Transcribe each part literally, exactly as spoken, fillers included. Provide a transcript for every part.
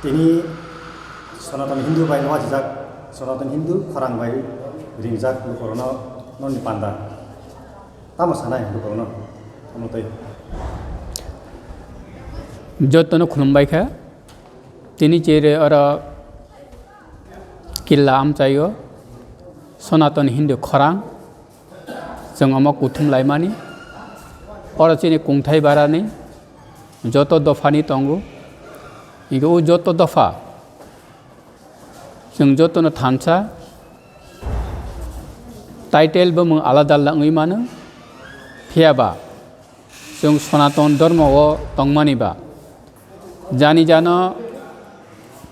Tini Sanatan Hindu bai nuajijak, Sanatan Hindu khorang bai ringjak lukurokno nokni panda. Tamo sanai lukurokno? Tamo tei. Jotono khulumbai kha. Tini chiri oro killa amchaio Sanatan Hindu khorang. Chwng omo kuthum laimani. Oro chini kungthai barani joto dophani tongo. Hinkhe o joto dopha chwng jotono thansa, title bumung alada alada wngwi mano. Phiya ba chwng Sanatan Dhormo o tongmani ba jani jano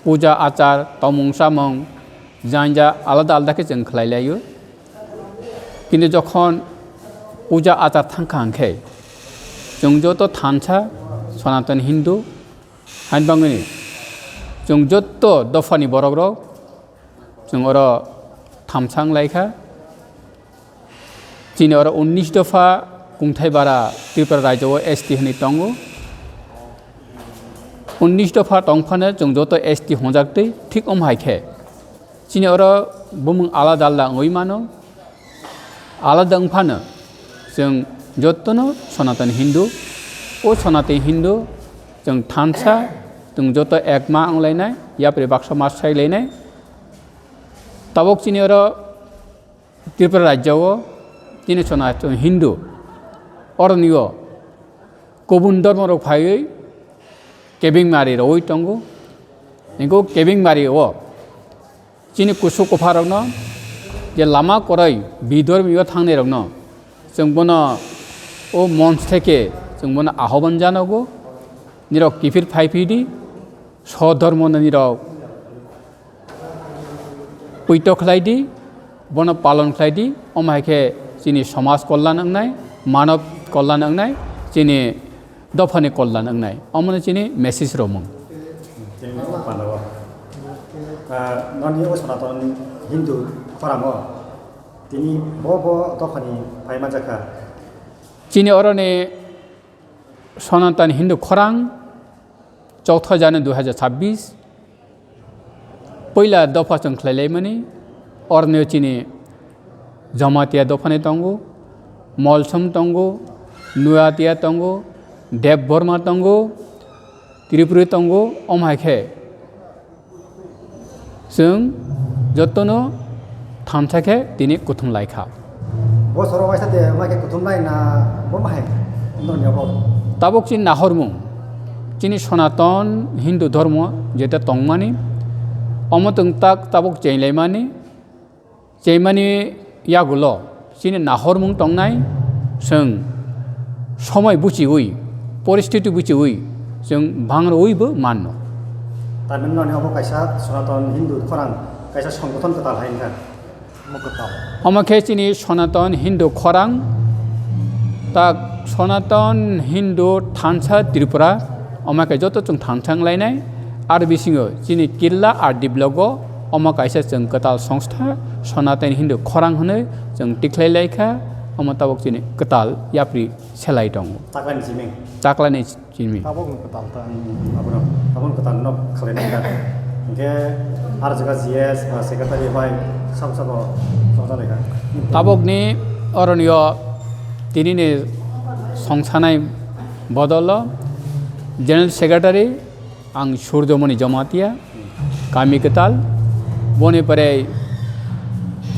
puja achar, tongmung chamung, janja alada alada khe chwng khlai laio. Kintu jokhon puja achar thang kha hwnkhe chwng joto thansa Sanatan Hindu hain bangwini chwng joto dophani borok rok chwng oro thamsa wng lai kha. Chini oro unnish dopha kungthai bara Tripura rajyo o S T hinwi tongo. Unnish dopha tong phano chwng joto S T hwnjak twi thik omo hai khe chini oro bumung alada alada wngwi mano. Alada wng phano chwng jotono Sanatan Hindu, o Sanatan Hindu chwng thansa, chwng joto ekma wng lainai, yapri baksa ma sai lainai. Tabuk chini oro Tripura rajyo o chini Sanatan Hindu oroni o kubun dhormo rok phaiwi kebengmari rwui tongo. Hinkhe kebengmari o chini kusu kupha rokno je lama kwrwi bidhormi o thangnai rokno chwng bono o monch theke chwng bono ahoban janogo, nirok kiphil phai phidi, sodhormo no nirok puito khlai di, bono palon khlai di, omo hai khe chini somaj kollan wngnai, manob kollan wngnai, chini dophani kollan wngnai, omono chini message romung. Chini o panda o, ah, noni o Sanatan Hindu khorango tini bo bo dophani phai manjakha. Chini oroni Sanatan Hindu khorang, chouth Jani dui hajar chabbish, puila dopha chwng khlai laimani, oroni chini Jamatia dophani tongo, Molsom tongo, Nuatia tongo, Debbarma tongo, Tripuri tongo, omo hai khe chwng jotono thansa khe tini kuthum lai kha. Bosoro waisa de ma khe kuthum lai na bo ma hai noni abo? Tabuk chini nahormung, chini Sanatan Hindu dhormo jeta tongmani, omo twng tak tabuk cheng laimani, Chengmani yagulo chini nahormung tongnai, chwng somoi buchiwi, poristiti buchiwi chwng bhangrwi bo manno. Tamil nani obo kaisa Sanatan Hindu khorang, kaisa songgothon kwtal hai wngkha. Omo kwtal. Omo khe chini Sanatan Hindu khorang, tak Sanatan Hindu thansa Tripura, omo khe joto chwng thansa wnglainai. Aro bisingo chini Killa R D block o omo kaisa chwng kwtal songstha Sanatan Hindu khorang hwnwi chwng tikhlai lai kha, omo tabuk chini kwtal yapri selai tongo. Taklani chiming. Taklani chiming. Tabukno kwtal ta. Hmm, abono, abono kwtal no khalai nai kha. Hinkhe aro jaga G S ba secretary bai sabo sabo songsa lai kha. Tabukni oronio tinini songsanai bodolo General Secretary Ang Surjomoni Jamatia, kami kwtal. Boni pore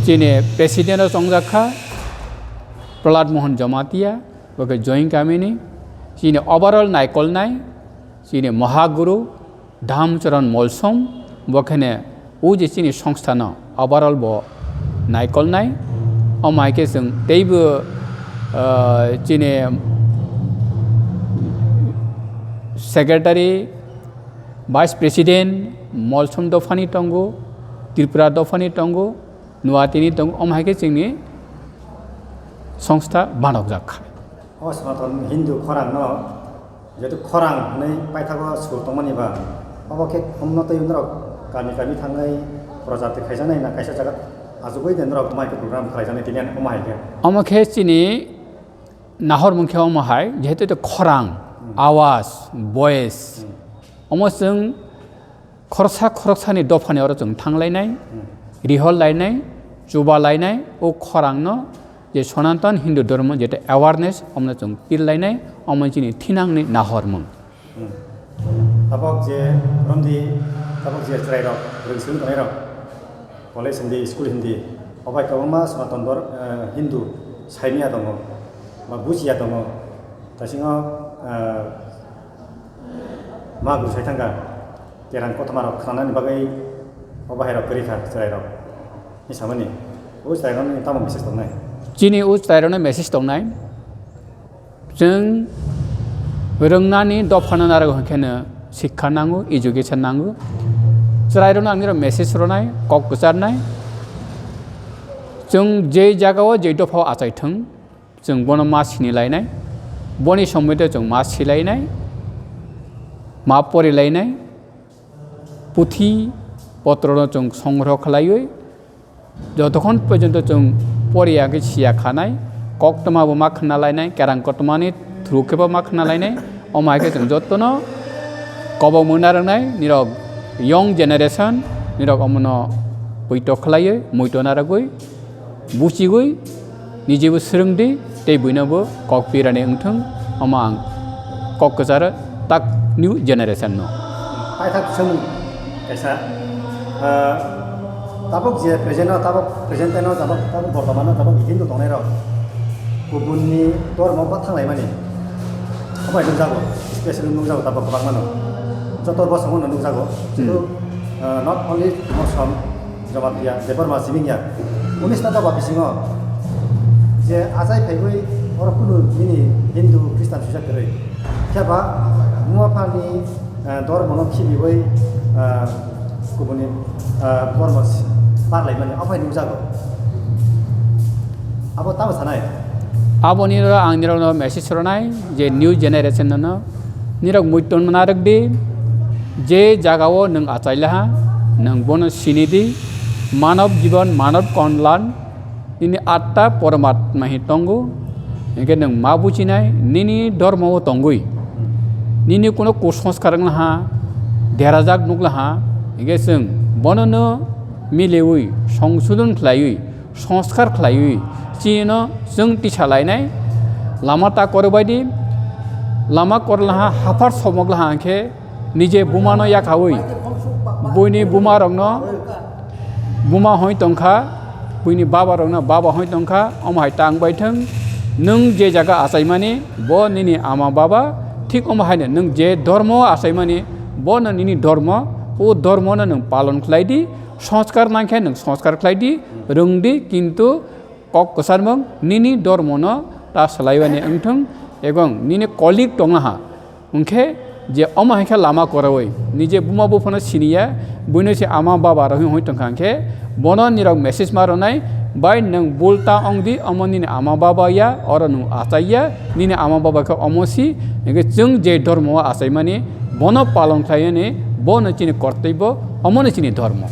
chini president o chongjak kha Prahlad Mohan Jamatia, bo khe Join kamini. Chini overall naikolnai chini Mahaguru Dhamcharan Molsom, bo khene o je chini songstha no overall bo naikolnai. Omo hai khe chwng teibo, ah, chini secretary, vice president, Molsom dophani tongo, Tripura dophani tongo, Nuatini tongo, omo hai khe chwngni songstha banokjak kha. O Sanatan Hindu khorang no, jehetu khorang hwnwi paithago sur tongmani ba, obo khe omno tei norok kami kami thangwi prochar twi khaijaknai na kaisa jaga achugwi de norok mai khe program khlaijaknai tini ani omo hai khe? Omo khe chini nahormung khe omo hai, jehetu khorang, hmm, awaz, voice, hmm, omo chwng khoroksa khoroksani dophani oro chwng thanglainai, rihorlainai, chubalainai, o khorangno je Sanatan Hindu Dhormo jeta awareness, omono chwng pirlainai, omo chini thinangni nahormung. Hmm. Tabok je romdi, tabok je chwrairok, rwngswng tongnai rok, college hindi, school hindi, obai kwbangma Sanatan Dhor-, eh, Hindu saimya tongo, ba bujiya tongo, taisingo, eh, ma guru sai thangkha, terang kothoma rok khnanani bagwi obo hai rok kwrwi kha chwrairok, ni samani, o chwrairokni tamo message tongnai? Chini o chwrairokno message tongnai. Chwng rwngnani dophano narwk hwnkhe no sikha nango, education nango. Chwrairokno ang nirok message rwnai, kok kwcharnai. Chwng je jagao je dophao achaithwng, chwng bono ma sinilainai. Boni somoi tei chwng ma silainai, ma porilainai. Puthi potrono chwng songro khlaiwi, jotokhon porjonto chwng poriya khe siya khanai, koktwma bo ma khna lainai, kerang koktwmani through khe bo ma khna lainai, omo hai khe chwng jotono kobok mung narwknai, nirok young generation, nirok omono poito khlaiwi, muito narwgwi, buchigwi, nijebo swrwngdi tei buinobo kok pirani wngthung, omo ang kok kwcharo tak new generation no. Paithak swngmung kaisa, ah, tabuk je present no, tabuk present time no, tabuk, tabuk bortoman no, tabuk Hindu tongnai rok kubunni dormo bo thanglaimani. Omo hai nukjago, specially nukjago tabuk kwbangma no. Joto bosongo no nukjago. Hmm. Jehetu, ah, not only Mosom, Jamatia, Debbarma, Sibingya, unis ta doba bisingo je achai phaiwi oro kunu nini Hindu, Khristan suijak kwrwi. Khe ba buma phalni, eh, dormono khibiwi, eh, kubuni, eh, dormo parlaimani ophai nukjago. Abo tamo sanai? Aboni ro ang nirokno message rwnai je new generation no, nirok muiton narwk di, je jagao nwng achai laha, nwng bono sini di, manob jibon, manob konlan, nini atta poromatma hi tongo, hinkhe nwng ma buchinai, nini dormo o tongwi, nini kuno kusanskar wng laha, derajak nuk laha, hinkhe chwng bono no milewi, songsodon khlaiwi, sanskar khlaiwi, chini no chwng tisa lainai, lama ta korobai di, lama kor laha, haphar somok laha hinkhe, nije buma no yakhawi, buini buma rok no, buma hoi tongkha, buini baba rok no baba hoi tongkha, omo hai tang bai thung, nwng je jaga achaimani, bo nini ama baba, thik omo hai no nwng je dormo achaimani, bo no nini dormo, o dormo no nwng palon khlai di, sanskar nangkhe nwng sanskar khlai di, rwng di, kintu kok kwcharmung nini dormono ta swlaiwani wngthung, ebong nini colleague tongnaha, hwnkhe je omo hai khe lama kwrwi, nije buma buphano siniya, buino se ama baba rwhwi hwnwi tongkha hwnkhe, bono nirok message ma rwnai, bai nwng bul ta wng di, omo nini ama baba ya, oro nwng achai ya, nini ama baba khe omo si, hwnkhe chwng je dormo o achaimani, bono palon khlaiyani, bono chini kortoi bo, omono chini dormo.